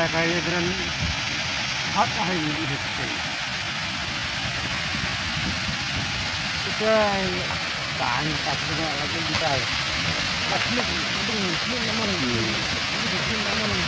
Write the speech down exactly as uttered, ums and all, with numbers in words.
Kaya dengan hot lah ini, ini. Kita tahan tak kena lagi kita. Asli, aduh, ini naman. Ini naman.